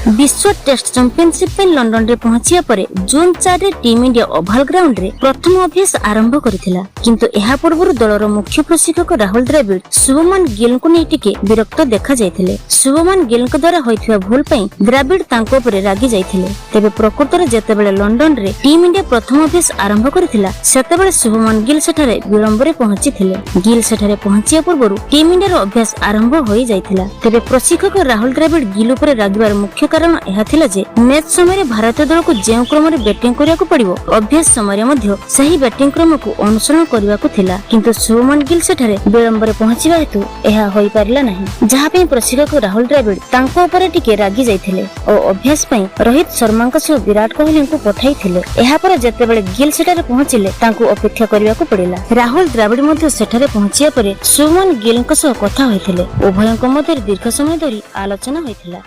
ବିଶ୍ୱ test championship ପାଇଁ ଲଣ୍ଡନରେ ପହଞ୍ଚିବା ପରେ ଜୁନ୍ 4ରେ ଟିମ୍ ଇଣ୍ଡିଆ ଓଭାଲ ଗ୍ରାଉଣ୍ଡରେ ପ୍ରଥମ ଅଭ୍ୟାସ ଆରମ୍ଭ କରିଥିଲା। କିନ୍ତୁ ଏହା ପୂର୍ବରୁ ଦଳର ମୁଖ୍ୟ ପ୍ରଶିକ୍ଷକ ରାହୁଲ ଦ୍ରାବିଡ ଶୁଭମନ ଗିଲଙ୍କୁ ନେଇ ଟିକେ ବିରକ୍ତ ଦେଖାଯାଇଥିଲେ। ଶୁଭମନ ଗିଲଙ୍କ ଦ୍ୱାରା ହୋଇଥିବା ଭୁଲ ପାଇଁ ଦ୍ରାବିଡ ତାଙ୍କ ଉପରେ ରାଗି ଯାଇଥିଲେ। ତେବେ ପ୍ରକୃତରେ ଯେତେବେଳେ ଲଣ୍ଡନରେ ଟିମ୍ ଇଣ୍ଡିଆ ପ୍ରଥମ ଅଭ୍ୟାସ ଆରମ୍ଭ କରିଥିଲା, ସେତେବେଳେ ଶୁଭମନ ଗିଲ ସେଠାରେ ବିଳମ୍ବରେ ପହଞ୍ଚିଥିଲେ। ଗିଲ୍ ସେଠାରେ ପହଞ୍ଚିବା ପୂର୍ବରୁ ଟିମ୍ ଇଣ୍ଡିଆର ଅଭ୍ୟାସ ଆରମ୍ଭ ହୋଇଯାଇଥିଲା। ତେବେ ପ୍ରଶିକ୍ଷକ ରାହୁଲ ଦ୍ରାବିଡ ଗିଲ୍ ଉପରେ ରାଗିବାର ମୁଖ୍ୟ କାରଣ ଏହା ଥିଲା ଯେ ମ୍ୟାଚ୍ ସମୟରେ ଭାରତୀୟ ଦଳକୁ ଯେଉଁ କ୍ରମରେ ବ୍ୟାଟିଂ କରିବାକୁ ପଡିବ, ଅଭ୍ୟାସ ସମୟରେ ମଧ୍ୟ ସେହି ବ୍ୟାଟିଂ କ୍ରମକୁ ଅନୁସରଣ କରିବାକୁ ଥିଲା। କିନ୍ତୁ ଶୁଭମନ ଗିଲ୍ ସେଠାରେ ବିଳମ୍ବରେ ପହଞ୍ଚିବା ହେତୁ ଏହା ହୋଇପାରିଲା ନାହିଁ, ଯାହା ପାଇଁ ପ୍ରଶିକ୍ଷକ ରାହୁଲ ଦ୍ରାବିଡ ତାଙ୍କ ଉପରେ ଟିକେ ରାଗି ଯାଇଥିଲେ ଓ ଅଭ୍ୟାସ ପାଇଁ ରୋହିତ ଶର୍ମାଙ୍କ ସହ ବିରାଟ କୋହଲିଙ୍କୁ ପଠାଇଥିଲେ। ଏହାପରେ ଯେତେବେଳେ ଗିଲ୍ ସେଠାରେ ପହଞ୍ଚିଲେ, ତାଙ୍କୁ ଅପେକ୍ଷା କରିବାକୁ ପଡିଲା। ରାହୁଲ ଦ୍ରାବିଡ ମଧ୍ୟ ସେଠାରେ ପହଞ୍ଚିବା ପରେ ଶୁଭମନ ଗିଲଙ୍କ ସହ କଥା ହୋଇଥିଲେ। ଉଭୟଙ୍କ ମଧ୍ୟରେ ଦୀର୍ଘ ସମୟ ଧରି ଆଲୋଚନା ହୋଇଥିଲା।